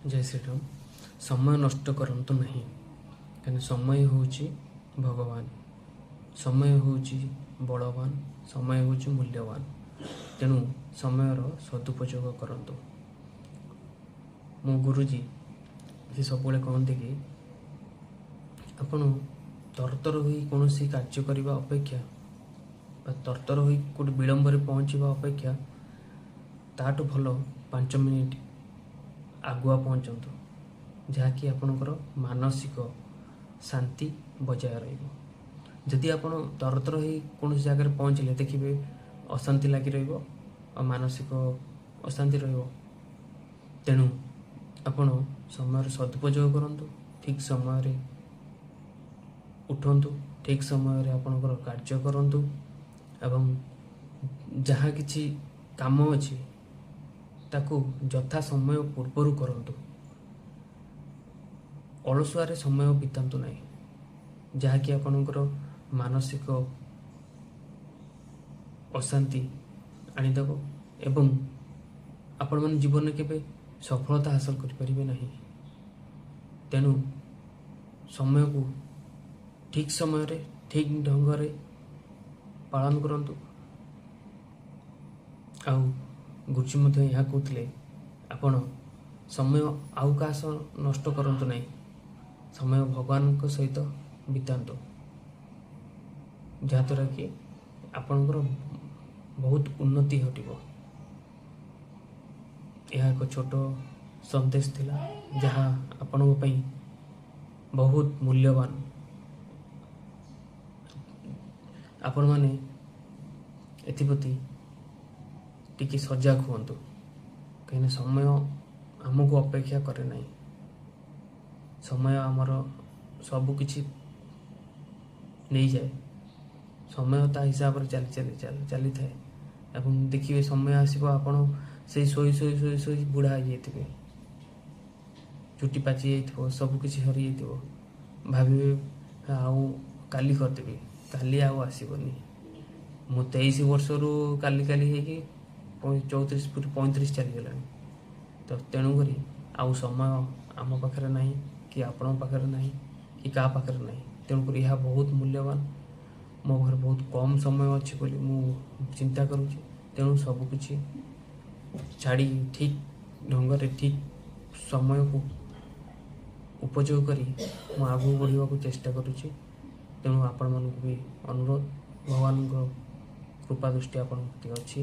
ଜୟ ଶ୍ରୀରାମ। ସମୟ ନଷ୍ଟ କରନ୍ତୁ ନାହିଁ, କାହିଁକିନା ସମୟ ହେଉଛି ଭଗବାନ, ସମୟ ହେଉଛି ବଳବାନ, ସମୟ ହେଉଛି ମୂଲ୍ୟବାନ। ତେଣୁ ସମୟର ସଦୁପଯୋଗ କରନ୍ତୁ। ମୋ ଗୁରୁଜୀ ସେ ସବୁବେଳେ କହନ୍ତି କି ଆପଣ ତରତର ହୋଇ କୌଣସି କାର୍ଯ୍ୟ କରିବା ଅପେକ୍ଷା ବା ତରତର ହୋଇ କେଉଁଠି ବିଳମ୍ବରେ ପହଞ୍ଚିବା ଅପେକ୍ଷା ତାଠୁ ଭଲ 5 ମିନିଟ୍ ଆଗୁଆ ପହଞ୍ଚନ୍ତୁ, ଯାହାକି ଆପଣଙ୍କର ମାନସିକ ଶାନ୍ତି ବଜାୟ ରହିବ। ଯଦି ଆପଣ ତରତର ହୋଇ କୌଣସି ଜାଗାରେ ପହଞ୍ଚିଲେ, ଦେଖିବେ ଅଶାନ୍ତି ଲାଗି ରହିବ ଆଉ ମାନସିକ ଅଶାନ୍ତି ରହିବ। ତେଣୁ ଆପଣ ସମୟର ସଦୁପଯୋଗ କରନ୍ତୁ, ଠିକ୍ ସମୟରେ ଉଠନ୍ତୁ, ଠିକ୍ ସମୟରେ ଆପଣଙ୍କର କାର୍ଯ୍ୟ କରନ୍ତୁ ଏବଂ ଯାହା କିଛି କାମ ଅଛି ତାକୁ ଯଥା ସମୟ ପୂର୍ବରୁ କରନ୍ତୁ। ଅଳସୁଆରେ ସମୟ ବିତାନ୍ତୁ ନାହିଁ, ଯାହାକି ଆପଣଙ୍କର ମାନସିକ ଅଶାନ୍ତି ଆଣିଦେବ ଏବଂ ଆପଣମାନେ ଜୀବନରେ କେବେ ସଫଳତା ହାସଲ କରିପାରିବେ ନାହିଁ। ତେଣୁ ସମୟକୁ ଠିକ୍ ସମୟରେ ଠିକ୍ ଢଙ୍ଗରେ ପାଳନ କରନ୍ତୁ। ଆଉ ଗୁରୁଜୀ ମଧ୍ୟ ଏହା କହୁଥିଲେ, ଆପଣ ସମୟ ଆଉ କାହା ସହ ନଷ୍ଟ କରନ୍ତୁ ନାହିଁ, ସମୟ ଭଗବାନଙ୍କ ସହିତ ବିତାନ୍ତୁ, ଯାହାଦ୍ୱାରା କି ଆପଣଙ୍କର ବହୁତ ଉନ୍ନତି ଘଟିବ। ଏହା ଏକ ଛୋଟ ସନ୍ଦେଶ ଥିଲା, ଯାହା ଆପଣଙ୍କ ପାଇଁ ବହୁତ ମୂଲ୍ୟବାନ। ଆପଣମାନେ ଏଥିପ୍ରତି ଟିକେ ସଜାଗ ହୁଅନ୍ତୁ, କାହିଁକିନା ସମୟ ଆମକୁ ଅପେକ୍ଷା କରେ ନାହିଁ। ସମୟ ଆମର ସବୁକିଛି ନେଇଯାଏ। ସମୟ ତା ହିସାବରେ ଚାଲି ଚାଲି ଚାଲି ଚାଲିଥାଏ ଏବଂ ଦେଖିବେ ସମୟ ଆସିବ, ଆପଣ ସେଇ ଶୋଇ ଶୋଇ ଶୋଇ ଶୋଇ ବୁଢ଼ା ହେଇଯାଇଥିବେ, ଚୁଟି ପାଚି ଯାଇଥିବ, ସବୁକିଛି ସରିଯାଇଥିବ। ଭାବିବେ ଆଉ କାଲି କରିଦେବି, କାଲି ଆଉ ଆସିବନି। ମୁଁ 23 ବର୍ଷରୁ କାଲି କାଲି ହେଇକି 34 ପୁରି 35 ଚାଲିଗଲାଣି। ତ ତେଣୁକରି ଆଉ ସମୟ ଆମ ପାଖରେ ନାହିଁ କି ଆପଣଙ୍କ ପାଖରେ ନାହିଁ କି କାହା ପାଖରେ ନାହିଁ। ତେଣୁକରି ଏହା ବହୁତ ମୂଲ୍ୟବାନ। ମୋ ପାଖରେ ବହୁତ କମ୍ ସମୟ ଅଛି ବୋଲି ମୁଁ ଚିନ୍ତା କରୁଛି। ତେଣୁ ସବୁକିଛି ଛାଡ଼ି ଠିକ୍ ଢଙ୍ଗରେ ଠିକ୍ ସମୟକୁ ଉପଯୋଗ କରି ମୁଁ ଆଗକୁ ବଢ଼ିବାକୁ ଚେଷ୍ଟା କରୁଛି। ତେଣୁ ଆପଣମାନଙ୍କୁ ବି ଅନୁରୋଧ, ଭଗବାନଙ୍କ କୃପା ଦୃଷ୍ଟି ଆପଣଙ୍କ ପ୍ରତି ଅଛି।